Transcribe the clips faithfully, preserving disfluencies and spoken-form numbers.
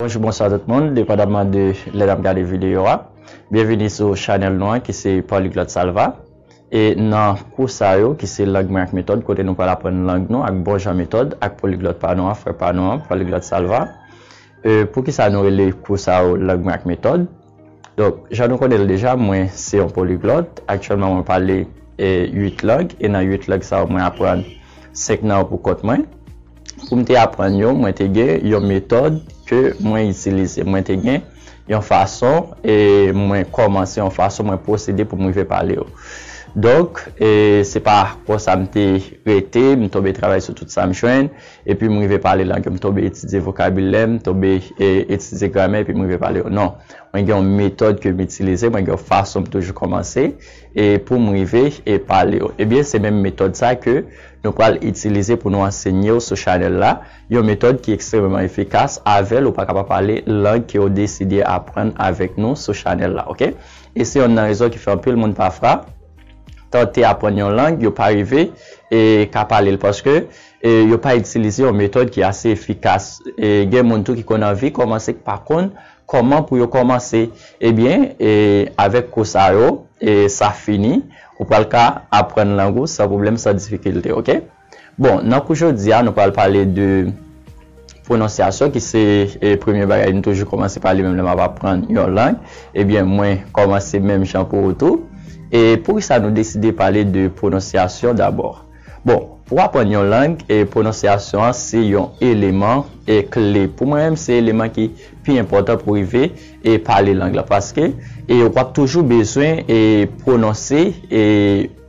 Bonjou, bonswa tout moun, depandaman de lè n ap gade videyo a. Byenvini sou chanèl nou an ki se Polyglot Salva. E nan kou sa yo ki se lang mwen ak metòd, kote nou pral aprann lang nou ak bon jan metòd ak poliglòt pa nou an, frè pa nou an, Polyglot Salva. E, poukisa nou rele kou sa yo lang mwen ak metòd? Donk, jan nou konnen l deja, mwen se yon poliglòt. Aktyèlman, mwen pale e, uit lang, e nan uit lang sa yo, mwen aprann senk nan yo pou kont mwen. Pou m te aprann yo, mwen te gen yon metòd ke mwen itilize. Mwen te gen yon fason, e mwen kòmanse yon fason, mwen pwosede pou m rive pale yo. Donk, e, se pa konsa m te rete, m tonbe travay sou tout sa m jwenn, epi m rive pale lang yo, m tonbe etidye vokabilè, m tonbe, e, etidye gramè, epi m rive pale yo. Non. Mwen gen yon metòd ke m itilize, mwen gen yon fason m toujou kòmanse, e pou m rive e pale yo. Ebyen, se menm metòd sa ke nou pral itilize pou nou ansenye w sou chanèl la, yon metòd ki ekstrememan efikas, avè l ou pa kapab pale lang ke w deside aprann avèk nou sou chanèl la, oke? E se yonn nan rezon ki fè anpil moun pafwa tante aprann yon lang, yo pa rive e ka pale l, paske e, yo pa itilize yon metòd ki ase efikas. E, gen moun tou ki konn anvi kòmanse, ki pa konn kòman pou yo kòmanse. Ebyen, e, avèk kou sa yo, e, sa fini. Ou pral ka aprann lang ou san pwoblèm, san difikilte, oke? Bon, nan kou jodi a, nou pral pale de pwononsyasyon, ki se, e, premye bagay nou toujou kòmanse pale menm lè m ap aprann yon lang. Ebyen, mwen kòmanse menm jan pou ou tou. E poukisa nou deside pale de pwononsyasyon dabò? Bon, pou aprann yon lang, e pwononsyasyon an se yon eleman e kle. Pou mwen menm, se eleman ki pi enpòtan pou rive e pale lang la. Paske e w ap toujou bezwen e pwononse e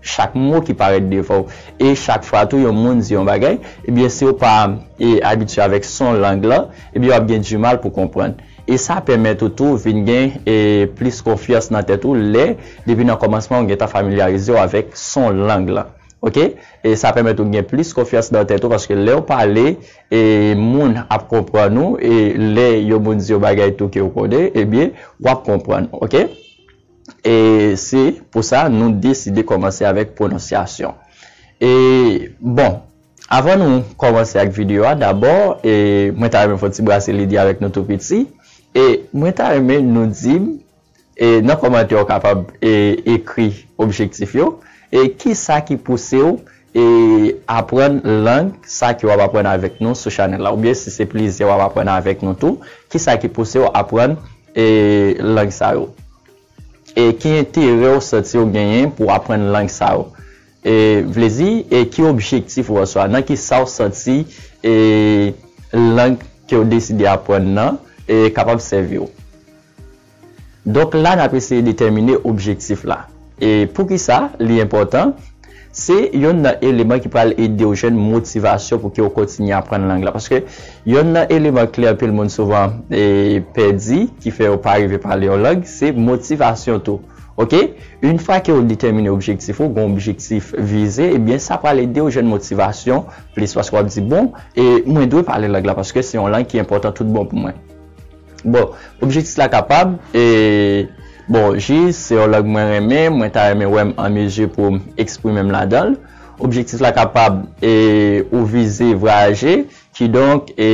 chak mo ki parèt devan w. E chak fwa tou yon moun di yon bagay, ebyen si w pa e abitye avèk son lang lan, ebyen w ap gen dimal pou konprann. E sa pèmèt ou tou vin gen e plis konfyans nan tèt ou lè, depi nan kòmansman, ou gentan familyarize w avèk son lang lan. Oke? E sa pèmèt ou gen plis konfyans nan tèt ou, paske lè w pale, e moun ap konprann ou, e lè yon moun di yon bagay tou ke w konnen, ebyen, w ap konprann, oke? E se pou sa nou deside kòmanse avèk pwononsyasyon. E, bon, avan nou kòmanse ak videyo a, dabò, e mwen ta renmen fè yon ti brase lide avèk nou tou piti. E mwen ta renmen nou di m, e nan kòmantè, ou kapab e ekri objektif yo. E kisa ki pouse w e aprann lang sa ke w ap aprann avèk nou sou chanèl la? Oubyen si se plizyè w ap aprann avèk nou tou, kisa ki pouse w aprann e lang sa yo? E ki enterè w santi w genyen pou w aprann lang sa yo? E vle di, e ki objektif ou, oswa nan ki sa w santi e lang ke w deside aprann nan e kapab sèvi w? Donk la, n ap eseye detèmine objektif la. E poukisa li enpòtan? Se yonn nan eleman ki pral ede w jwenn motivasyon pou ke w kontinye aprann lang la. Paske yonn nan eleman kle anpil moun souvan e pèdi, ki fè yo pa rive pale yon lang, se motivasyon tou. Oke? Yon fwa ke w detèmine objektif ou, gen objektif vize, ebyen sa pral ede w jwenn motivasyon plis, paske w ap di, bon, e mwen dwe pale lang la, paske se yon lang ki enpòtan tout bon pou mwen. Bon, objektif la kapab, e, bon, jis, se yon lang mwen renmen, mwen ta renmen wè m an mezi pou m eksprime m ladan l. Objektif la kapab, e, ou vize vwayaje, kidonk, e,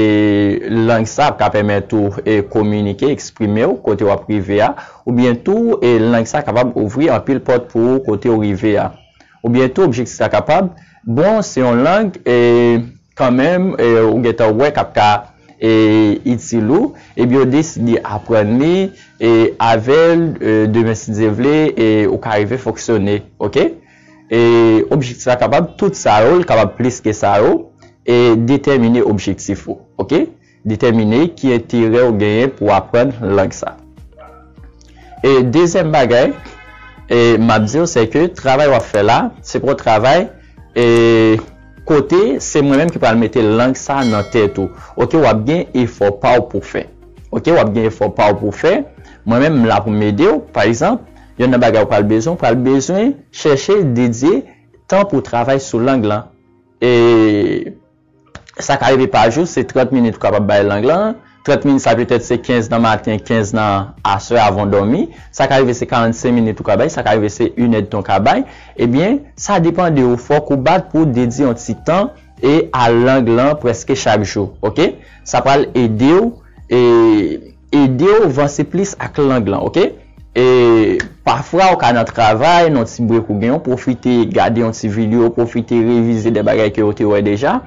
lang sa ap ka pèmèt ou, e, kominike, eksprime w kote w ap rive a, oubyen tou, e, lang sa kapab ouvri anpil pòt pou ou kote w rive a. Oubyen tou, objektif la kapab, bon, se yon lang, e, kanmenm, e, ou gentan wè k ap ka, e, itil ou, ebyen ou deside aprann li, e, avè l, e, demen si Dye vle, e, ou ka rive fonksyone, oke? E, objektif la kapab tout sa yo, li kapab plis ke sa yo, e, detèmine objektif ou, oke? Detèmine ki enterè ou genyen pou aprann lang sa. E dezyèm bagay, e, m ap di w, se ke travay w ap fè la, se pa yon travay, e, kote se mwen menm ki pral mete lang sa nan tèt ou. Oke, w ap gen efò pa w pou fè. Oke, w ap gen efò pa w pou fè. Mwen menm, m la pou m ede w. Pa egzanp, yonn nan bagay ou pral bezwen, ou pral bezwen chèche dedye tan pou w travay sou lang lan. E sa ka rive pa jou, se trant minit ou kapab bay lang lan. Trant minit sa petèt se kenz nan maten, kenz nan aswè avan w dòmi. Sa ka rive se karannsenk minit ou ka bay, sa ka rive se inèdtan w ka bay. Ebyen, sa depann de ou, fòk ou bat pou w dedye yon ti tan e a lang lan prèske chak jou, oke? Sa pral ede w e, ede w vanse plis ak lang lan, oke? E pafwa ou ka nan travay, nan ti brek ou gen, ou pwofite gade yon ti videyo, ou pwofite revize de bagay ke ou te wè deja.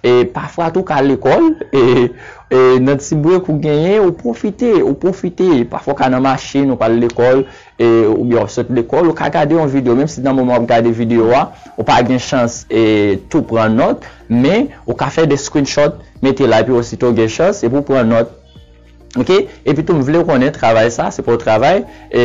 E pafwa tou ou ka lekòl, e, e nan ti brek ou genyen, ou pwofite, ou pwofite. Pafwa ou ka nan machin, ou pral lekòl, e, oubyen w ap sot lekòl, ou ka gade yon videyo, menm si nan moman w ap gade videyo a, ou pa gen chans, e, tou pran nòt, men ou ka fè de screenshot, mete la, epi osito w gen chans, epi w pran nòt. Oke? Epi tou, m vle w konnen travay sa, se pa yon travay, e,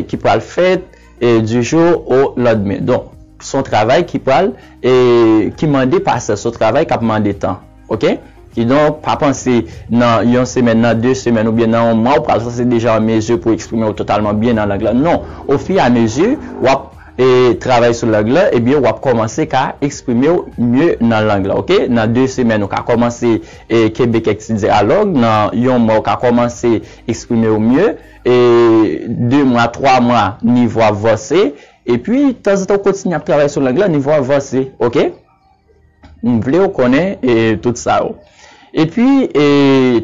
ki pral fèt, e, du jour au lendemain. Donk, se yon travay ki pral, e, ki mande pasyans, se yon travay k ap mande tan. Oke? Kidonk, pa panse nan yon semèn, nan de semèn oubyen nan yon mwa, ou pral sanse deja an mezi pou eksprime w totalman byen nan lang lan. Non, ofiramezi, w ap, e, travay sou lang lan, ebyen, w ap kòmanse ka eksprime w mye nan lang lan, oke? Nan de semèn, ou ka kòmanse, e, kenbe kèk ti dyalòg, nan yon mwa, ou ka kòmanse eksprime w mye, e, de mwa, twa mwa, nivo ap vanse, epi, tanzantan, ou kontinye ap travay sou lang lan, nivo ap vanse, oke? M vle w konnen, e, tout sa yo. Epi, e,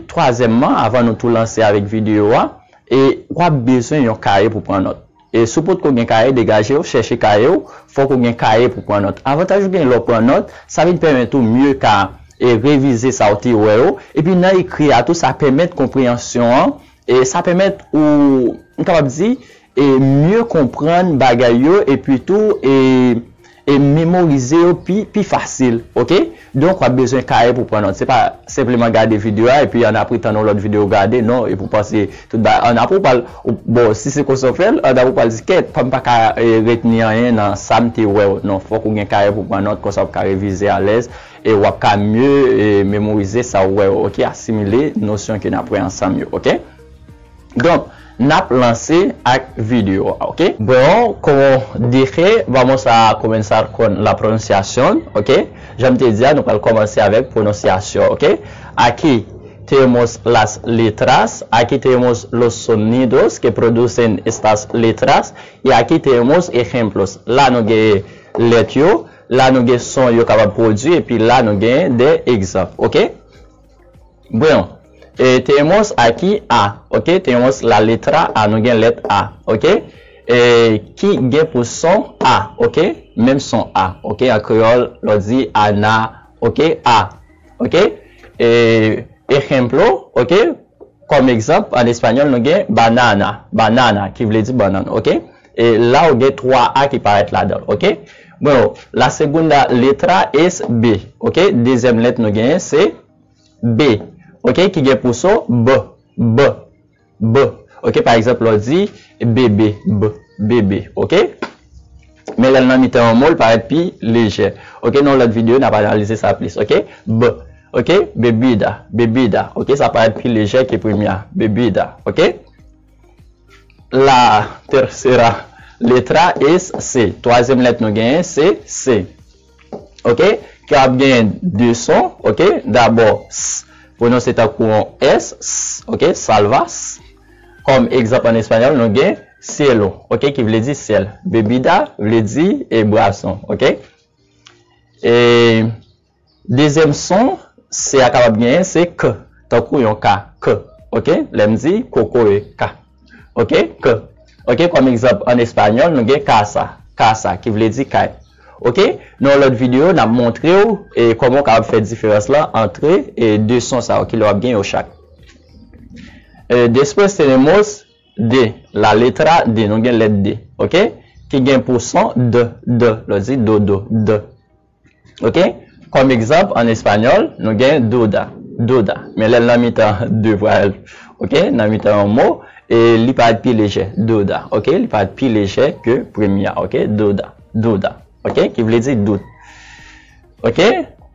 twazyèmman, avan nou tou lanse avèk videyo a, e, w ap bezwen yon kaye pou pran nòt. E si w potko gen kaye, degaje w, chèche kaye w, fòk ou gen kaye pou pran nòt. Avantaj ou gen lè w pran nòt, sa vin pèmèt ou mye ka, e, revize sa w te wè yo. Epi nan ekri a tou, sa pèmèt konpreyansyon an, e sa pèmèt ou, m kapab di, e mye konprann bagay yo, epi tou, e, e memorize yo pi, pi fasil, oke? Donk, w ap bezwen kaye pou pran nòt. Se pa senpleman gade videyo a, epi annapre tann yon lòt videyo gade, non, epi w panse tout bagay. Annapre, w pral, ou, bon, si se konsa w fè l, annapre, w pral di, kèt, pa m pa ka, e, retni anyen nan sa m te wè yo. Non, fòk ou gen kaye pou pran nòt, konsa w ap ka revize alèz, e w ap ka mye, e, memorize sa w wè yo, oke? Asimile nosyon ke n ap wè ansanm yo, oke? Donk, n ap lanse ak videyo a, oke? Bon, como dije, vamos a comenzar con la pronunciación, oke? Jan m te di a, nou pral kòmanse avèk pwononsyasyon, oke? Aquí tenemos las letras, aquí tenemos los sonidos que producen estas letras, y aquí tenemos ejemplos. La nou gen lèt yo, la nou gen son yo kapab pwodui, epi la nou gen de egzanp, oke? Bon, e, tenemos aquí A, oke? Tenemos la letra A, nou gen lèt A, oke? E, ki gen pou son A, oke? Menm son A, oke? An kreyòl, lè w di ana, oke? A, oke? E, ejemplo, oke? Kòm egzanp, an espanyòl, nou gen banana, banana, ki vle di bannann, oke? E la, ou gen twa A ki parèt ladan l, oke? Bon, la segunda letra es B, oke? Dezyèm lèt nou genyen, se B, oke, ki gen pou son B, B, B. Oke, pa egzanp, lè w di bebe, B, bebe, oke? Men lè l nan mitan yon mo, l parèt pi lejè. Oke, nan yon lòt videyo, n ap analize sa plis, oke? B, oke? Bebida, bebida, oke? Sa parèt pi lejè ke premye a, bebida, oke? La tercera letra es C. Twazyèm lèt nou genyen se C. Oke? Ki ap genyen de son, oke? Dabò, s, pwononse tankou yon S, s, oke? Salvas. Kòm egzanp an espanyòl, nou gen cielo, oke? Ki vle di syèl. Bebida vle di, e, bwason, oke? E, dezyèm son, C a kapab genyen, se K, tankou yon K, K. Oke? Lè m di kokoye, K. Oke? K. Oke, kòm egzanp, an espanyòl, nou gen casa, casa, ki vle di kay. Oke? Nan yon lòt videyo, n ap montre w, e, kòman w kapab fè diferans lan antre, e, de son sa yo, kilè w ap gen yo chak. E, después tenemos D, la letra D, nou gen lèt D. Oke? Ki gen pou son D, D, lè w di dodo, D. Oke? Kòm egzanp, an espanyòl, nou gen duda, duda. Men lè l nan mitan de pral, oke, nan mitan yon mo, e li parèt pi lejè, duda, oke? Li parèt pi lejè ke premye a, oke? Duda, duda, oke? Ki vle di dout. Oke?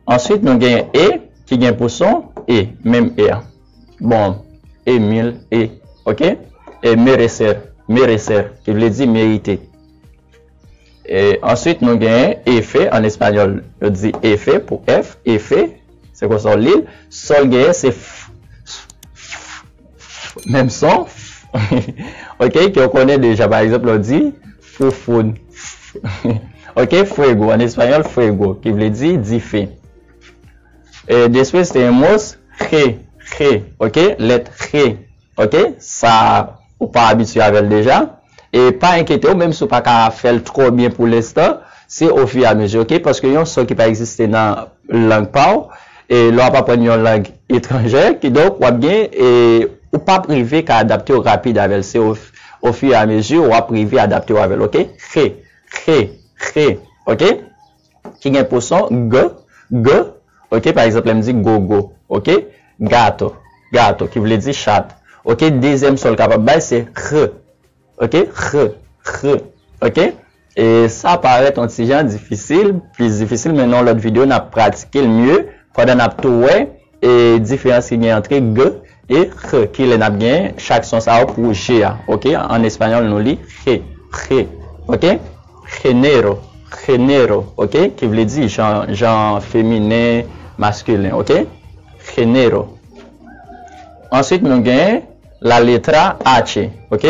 Answit, nou gen E, ki gen pou son E, menm E a. Bon, Emil, E, oke? E merecer, merecer, ki vle di merite. E, answit, nou genyen efe, an espanyòl, yo di efe pou F, efe, se konsa w li l. Sa w genyen, se f, f, f, f, menm son, f, oke, ke w konnen deja. Pa egzanp, lè w di foufoun, f, oke, fuego, an espanyòl, fuego, ki vle di dife. E, después tenemos G, G, Xe, ok? Lèt xe, ok? Sa, ou pa abitye avè l deja. E pa enkyete w, menm si w pa ka fè l twò byen pou lenstan, se au fur et à mesure, ok? Paske yon son ki pa egziste nan lang pa w, e lè w ap aprann yon lang etranjè, kidonk w ap gen, e ou p ap rive ka adapte w rapid avè l. Se au, au fur et à mesure w ap rive adapte w avè l, ok? Xe, xe, xe, ok? Ki gen pou son g, g, ok? Pa egzanp, lè m di gogo, ok? Gato, gato, ki vle di chat, ok? Dezyèm son l kapab bay se x, ok? X, x, ok? E sa parèt yon ti jan difisil, plis difisil, men nan yon lòt videyo n ap pratike l mye pandan n ap tou wè e diferans ki gen ant g e x, ki lè n ap gen chak son sa yo pou g a, ok? An espanyòl, nou li xe, xe, ok? Género, género, ok? Ki vle di jan, jan feminen, maskilen, ok? Género. Answit, nou gen la letra H, ok?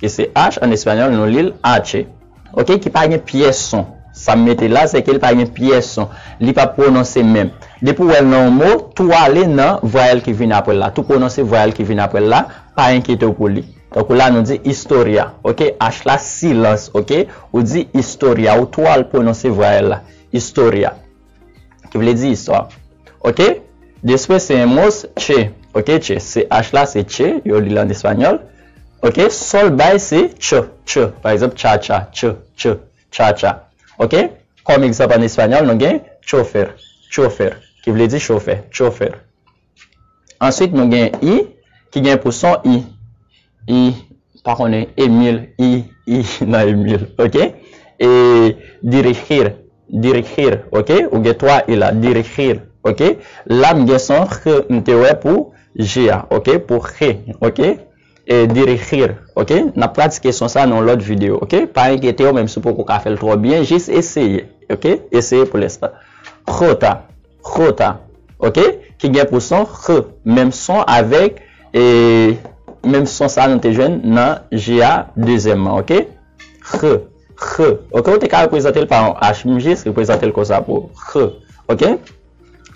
Ki se H, an espanyòl, nou li l H. Ok, ki pa gen pyès son. Sa m mete la, se ke li pa gen pyès son. Li p ap pwononse menm. Depi w wè l nan yon mo, tou ale nan vwayèl ki vin apre l la. Tou pwononse vwayèl ki vin apre l la, pa enkyete w pou li. Tankou la, nou di historia. Ok, H la, silans. Ok, ou di historia. Ou tou al pwononse vwayèl la. Historia. Ki vle di istwa. Ok? Después tenemos che. Ok, che. Se H la, se che. Yo li l an espanyòl. Ok? Son l bay se ch, ch. Pa egzanp, cha-cha, ch, ch, cha-cha. Ok? Kòm egzanp an espanyòl, nou gen chofer, chofer, ki vle di chofè, chofer. Answit, nou gen i, ki gen pou son i. I, pa konnen, Emil, i, i nan Emil, ok? E dirigir, dirigir, ok? Ou gen twa i la, dirigir, ok? La, m gen son x m te wè pou g a, ok? Pou xe, ok? E dirigir, ok? N ap pratike son sa nan yon lòt videyo, ok? Pa enkyete w, menm si w poko ka fè l twò byen, jis eseye, ok? Eseye pou lenstan. Jota, jota, ok? Ki gen pou son x, menm son avèk, e, menm son sa nou te jwenn nan g a dezyèmman, ok? X, x, ok? Ou te ka reprezante l pa yon H, m jis reprezante l konsa pou x, ok?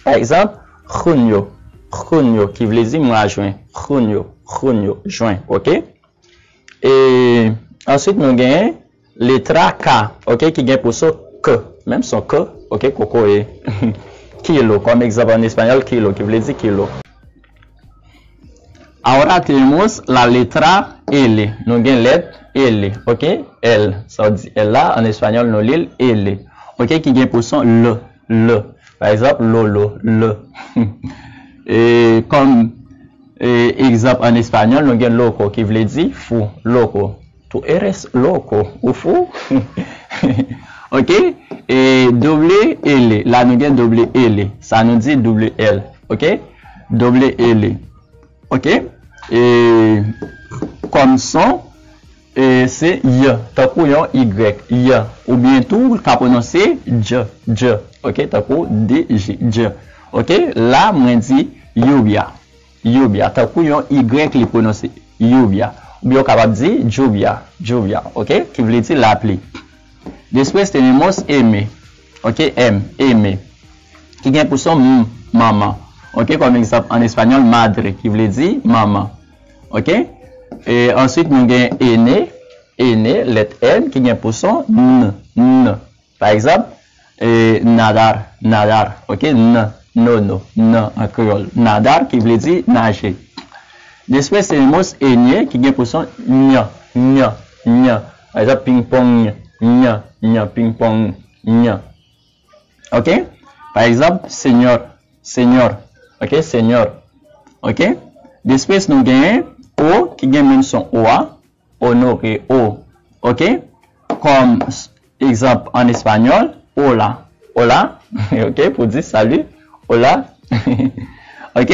Pa egzanp, junio, junio, ki vle di mwa jen, junio, junio, jen, ok? E answit, nou gen letra K, ok, ki gen pou son k, menm son k, ok, kokoye. Kilo, kòm egzanp an espanyòl, kilo, ki vle di kilo. Ahora tenemos la letra L, nou gen lèt L, ok, L, sa w di L la, an espanyòl, nou li l L, ok, ki gen pou son l, l, pa egzanp, lolo, l. E kòm e, egzanp an espanyòl, nou gen loco, ki vle di fou, loco. Tú eres loco, ou fou? Ok? E doble L, la nou gen doble L, sa nou di doble L, ok? Doble L, ok? E kòm son, e se y, tankou yon Y, y, oubyen tou, ou ka pwononse dj, dj, ok? Tankou D J, dj, ok? La, mwen di lluvia. Lluvia, tankou yon Y li pwononse, lluvia. Oubyen ou kapab di lluvia, lluvia, ok? Ki vle di lapli. Después tenemos M, ok? M, M. Ki gen pou son m, manman. Ok, kòm egzanp, an espanyòl, madre, ki vle di manman. Ok? E answit, nou gen N, N, lèt N, ki gen pou son n, n. Pa egzanp, e, nadar, nadar, ok? N, nono, n an kreyòl. Nadar ki vle di naje. Después tenemos ñ, ki gen pou son ny, ny, ny. Pa egzanp, ping pong, ny, ny, ping pong, ny. Ok? Pa egzanp, señor, señor. Ok? Señor. Ok? Después nou genyen O, ki gen menm son O a. Onore, o. Ok? Kòm s-, egzanp an espanyòl, hola. Hola. Ok? Pou di salut. Hola. Ok?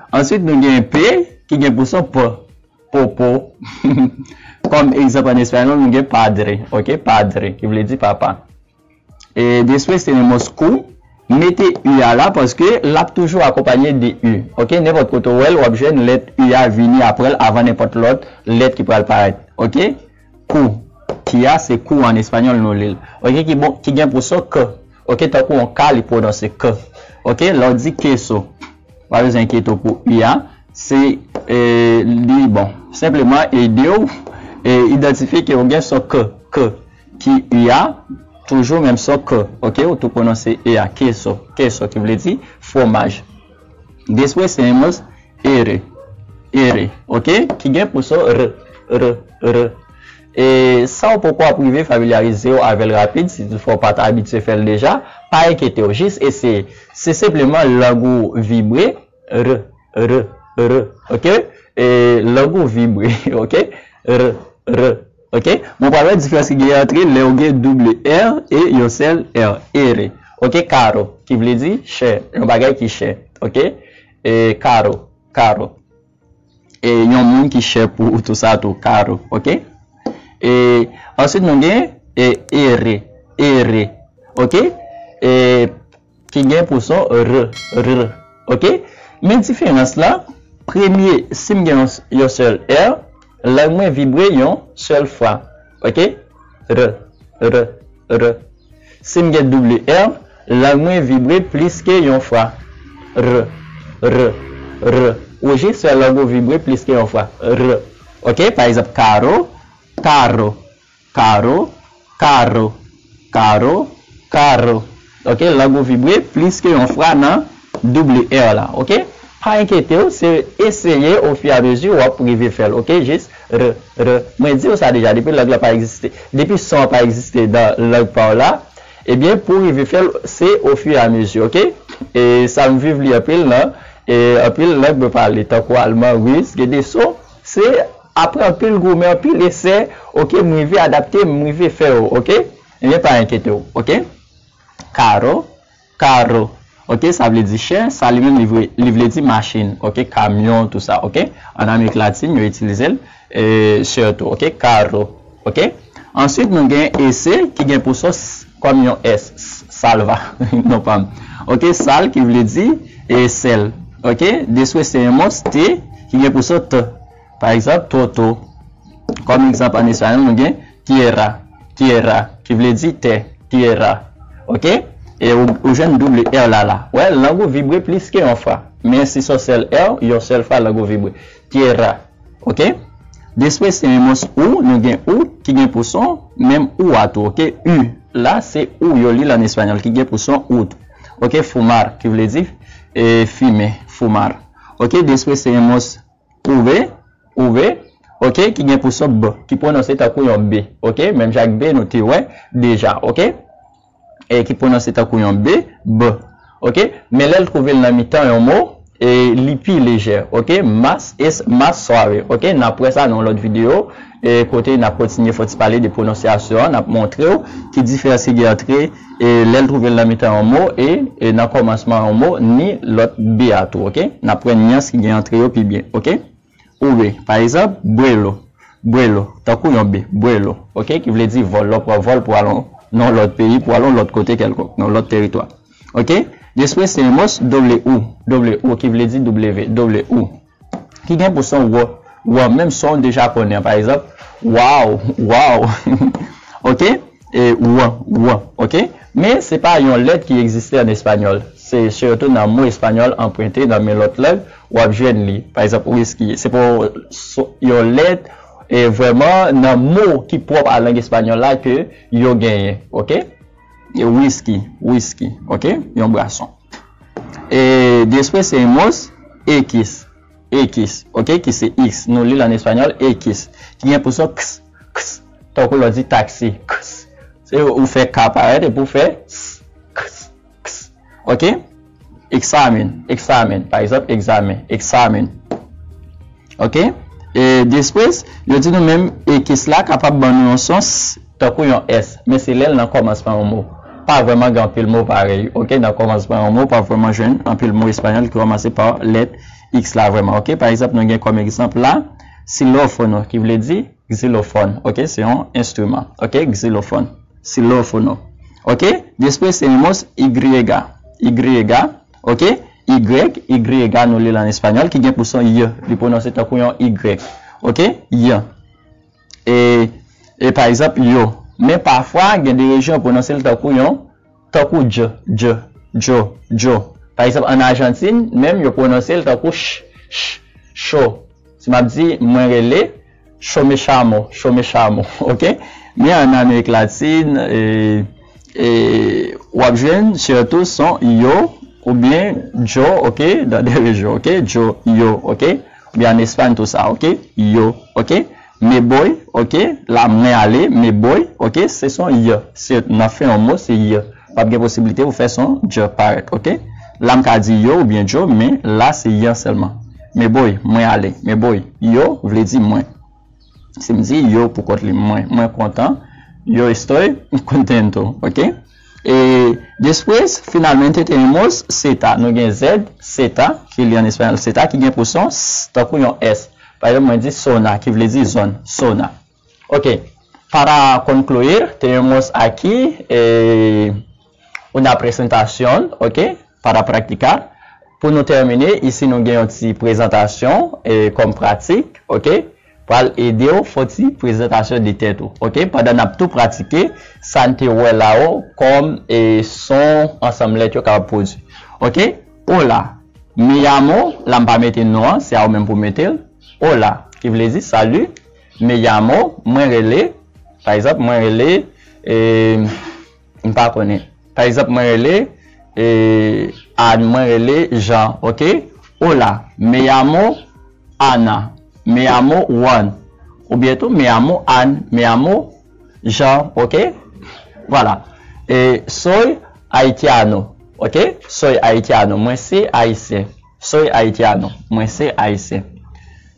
Answit, nou gen P, ki gen pou son P. Popo. Kòm egzanp an espanyòl, nou gen padre. Ok? Padre, ki vle di papa. E después tenemos Q, mete U a la paske l ap toujou akonpanye de U. Ok, nenpòt kote w wè l, w ap jwenn lèt U a vini apre l avan nenpòt lòt lèt ki pral parèt. Ok, Q, Q a se Q an espanyòl nou li l. Ok, ki bon, ki gen pou son K. Ok, tankou yon K li pwononse K. Ok, lè w di queso, pa bezwen enkyete w pou U a, se e, li, bon, senpleman ede w e, idantifye ke w gen son K, K ki U a, toujou menm son K, ok? Ou tou pwononse E a, keso, keso, ki vle di fwomaj. Después tenemos ere, ere, ok? Ki gen pou son R, R, R. E sa w poko ap rive familyarize w avè l rapid, si toutfwa w pa t abitye fè l deja, pa enkyete w, jis eseye. Se senpleman lang ou vibre, R, R, R, ok? E lang ou vibre, ok? R, R, ok? Bon, pral wè diferans ki gen ant lè w gen double R e yon sèl R, ere. Ok, caro, ki vle di chè, yon bagay ki chè, ok? E caro, caro. E yon moun ki chè pou ou, tou sa tou, caro, ok? E answit nou gen e, ere, ere, ok? E ki gen pou son R, R, ok? Men diferans lan, premye, si m gen yon, yon sèl R, lang mwen vibre yon sèl fwa, ok? R, R, R. Si m gen double R, lang mwen vibre plis ke yon fwa. R, R, R. Ou jis fè lang ou vibre plis ke yon fwa. R. Ok, pa egzanp, caro, caro, caro, caro, caro, caro. Ok, lang ou vibre plis ke yon fwa nan double R la. Ok, pa enkyete w, se eseye ofiramezi w ap rive fè l. Ok, jis R, R. Mwen di w sa deja, depi lang la pa egziste, depi son an pa egziste nan lang pa w la, ebyen, pou w rive fè l, se ofiramezi, ok? E sa m viv li anpil nan, e anpil lang mwen pale, tankou alman, ris, gen de son, se apre anpil goumen, anpil esè, ok, m rive adapte, m rive fè yo, ok? Ebyen, pa enkyete w, ok? Caro, caro, ok, sa vle di chè, sa li menm li vle, li vle di machin, ok, kamyon, tou sa, ok. An Amerik Latin, yo itilize l, e, sirtou, ok, caro, ok. Answit, nou gen ese, ki gen pou son S, kòm yon S, S, salva, non pa m. Ok, sal, ki vle di, e, sèl, ok. Después tenemos te, ki gen pou son T, pa egzanp, toto. Kòm egzanp, an espanyòl, nou gen tierra, tierra, ki vle di tè, tierra. Ok? E ou, ou jwenn double R la la. Wè, lang ou vibre plis ke yon fwa. Men si se yon sèl R, yon sèl fwa lang ou vibre. Tierra. Ok? Después tenemos u, nou gen ou, ki gen pou son, menm ou a tou, ok? U, la, se ou, yo li l an espanyòl, ki gen pou son u tou. Ok? Fumar, ki vle di, e, fimen, fumar. Ok? Después tenemos V, V, ok, ki gen pou son B, ki pwononse tankou yon B, ok, menm jan ak B nou te wè deja, ok, e ki pwononse tankou yon B, B, ok, men lè l twouve l nan mitan yon mo, e li pi lejè, ok, más es más suave, ok, n ap wè sa nan yon lòt videyo, e kote n ap kontinye fè ti pale de pwononsyasyon an, n ap montre w ki diferans ki gen ant e lè l twouve l nan mitan yon mo e, e nan kòmansman yon mo, ni lòt B a tou, ok? N ap wè nyans ki gen ant yo pi byen, ok? Ou V, pa egzanp, buelo, buelo, tankou yon B, buelo, ok? Ki vle di vòl, lè w pran vòl pou al nan yon lòt peyi, pou al yon lòt kote kèlkonk, nan yon lòt teritwa, ok? Después tenemos doble U, doble U, ki vle di W, doble U. Ki gen pou son W, W, menm son w deja konnen an, pa egzanp, waw, waw, ok? E W, W, ok? Men se pa yon lèt ki egziste an espanyòl. Se sirtou nan mo espanyòl anprente nan men lòt lang, w ap jwenn li. Pa egzanp, whisky. Se pa yon, so-, yon lèt, e vrèman nan mo ki pwòp a lang espanyòl la ke yo genyen, ok? E whisky, whisky, ok? Yon bwason. E después tenemos X, X, ok, ki se X. Nou li l an espanyòl, X. Ki gen pou son X, X. Tankou lè w di taxi, X. Se ou fè K parèt epi w fè S, X, X. Ok? Examen, examen. Pa egzanp, egzamen, examen. Ok? E después, yo di nou menm X la kapab ban nou yon son S, tankou yon S, men se lè l nan kòmansman yon mo. Pa vrèman gen anpil mo parèy, ok? Nan kòmansman yon mo, pa vrèman jwenn anpil mo espanyòl ki kòmanse pa lèt X la vrèman, ok? Pa egzanp, nou gen kòm egzanp la, xilófono, ki vle di xilofòn, ok? Se yon enstriman, ok? Xilofòn, xilófono, ok? Después tenemos Y, Y, ok? Y, Y, nou li l an espanyòl, ki gen pou son Y, li pwononse tankou yon Y, ok? Y. E, e pa egzanp, yo. Men pafwa, gen de rejyon yo pwononse l tankou yon, tankou J, J, J, J. Pa egzanp, an Ajantin, menm yo pwononse l tankou ch, ch, Cho. Si m ap di, mwen rele, yo me llamo, yo me llamo, ok? Men ann Amerik Latin, e, e, w ap jwenn sitou son yo oubyen yo, ok? Dans des régions, ok? Yo, yo, ok? Oubyen ann Espay tou sa, ok? Yo, ok? Me voy, ok? La, mwen ale, me voy, ok? Se son y. Se nan fen yon mo, se y. P ap gen posiblite pou fè son j parèt, ok? La, m ka di yo oubyen yo, men la, se y sèlman. Me voy, mwen ale. Me voy, yo vle di mwen. Si m di yo pou kont li, mwen, mwen kontan. Yo estoy contento, ok? E después, finalmente tenemos zeta. Nou gen z, zeta, ki li an espanyòl, zeta, ki gen pou son s, tankou yon s. Pa egzanp, mwen di zona, ki vle di zòn, zona. Ok. Para concluir, tenemos aquí, eh, una presentación, ok? Para practicar. Pou nou tèmine, isi nou gen yon ti prezantasyon, eh, kòm pratik, ok? Pral ede w fè yon ti prezantasyon de tèt ou, ok? Pandan n ap tou pratike sa n te wè la yo kòm, eh, son ansanm lèt yo kapab pwodui. Ok? Hola, me llamo, la m pa mete non an, se a ou menm pou mete l. Hola, ki vle di salut. Me llamo, mwen rele. Pa egzanp, mwen rele, eh, m pa konnen. Pa egzanp, mwen rele, eh, Ann, mwen rele Jean, ok? Hola, me llamo Ana, me llamo Juan, oubyen tou, me llamo Ann, me llamo Jean, ok? Vwala. Eh, soy haitiano, ok? Soy haitiano, mwen se ayisyen. Soy haitiano, mwen se ayisyen.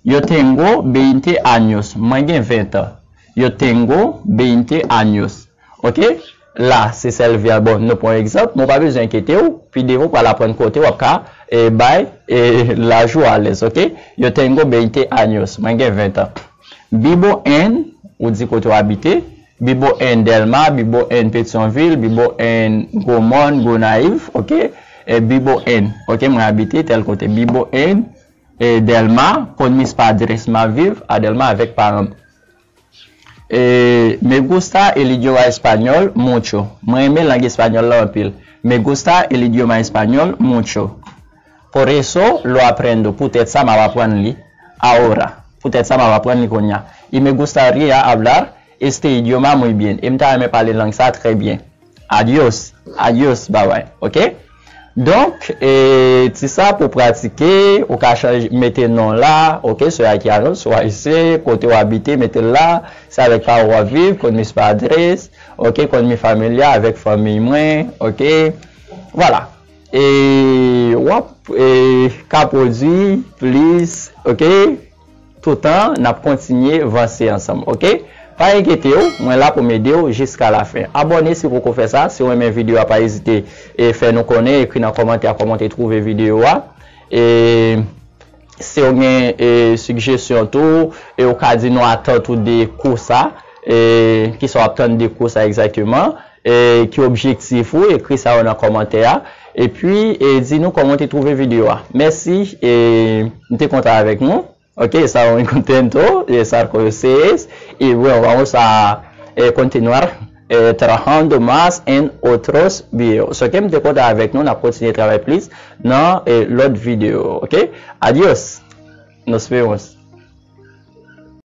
Yo tengo veinte años, mwen gen ven tan. Yo tengo veinte años. Ok? La, se sèl vèb. Bon, nou pran yon egzanp, men w pa bezwen enkyete w. Pi devan, w pral aprann kote w ap ka, eh, bay, eh, laj ou alèz, ok? Yo tengo veinte años. Mwen gen ven tan. Vivo en, ou di kote w abite. Vivo en Dèlma, vivo en Petyonvil, vivo en Gwomòn, Gonayiv, ok? Eh, vivo en, ok, mwen abite tèl kote. Vivo en, eh, Dèlma, con mis padres, m ap viv a Dèlma avèk paran m. Eh, me gusta el idioma español mucho. Mwen renmen lang espanyòl la anpil. Me gusta el idioma español mucho. Por eso lo aprendo. Poutèt sa, m ap aprann li. Ahora. Poutèt sa, m ap aprann li kounye a. Y me gustaría hablar este idioma muy bien. E m ta renmen pale lang sa trè byen. Adios. Adios. Bye bye. Ok? Donk, e, ti sa pou pratike, ou ka chanje, mete non la, ok, soy haitiano, soy ayisyen, kote w abite, mete l la, se avèk paran w ap viv, con mis padres, ok, con mi familia, avèk fanmi mwen, ok, vwala. E w ap, e, ka pwodui plis, ok? Toutan n ap kontinye vanse ansanm, ok? Pa enkyete w, mwen la pou m ede w jiska lafen. Abòne si w poko fè sa, si w renmen videyo a, pa ezite e fè nou konnen, ekri nan kòmantè a kòman w te twouve videyo a. E si w gen, e, sigjesyon tou, e w ka di nou atant ou de kou sa, e kisa w ap tann de kou sa egzakteman, e ki objektif ou, ekri sa yo nan kòmantè a. Epi, e di nou kòman w te twouve videyo a. Mèsi, e m te kontan avèk nou. Ok, estaba muy contento de estar con ustedes. Y bueno, vamos a, eh, continuar, eh, trabajando más en otros videos. Ok, m te kontan avèk nou, n ap kontinye travay plis nan, eh, lòt videyo. Ok, adios. Nos vemos.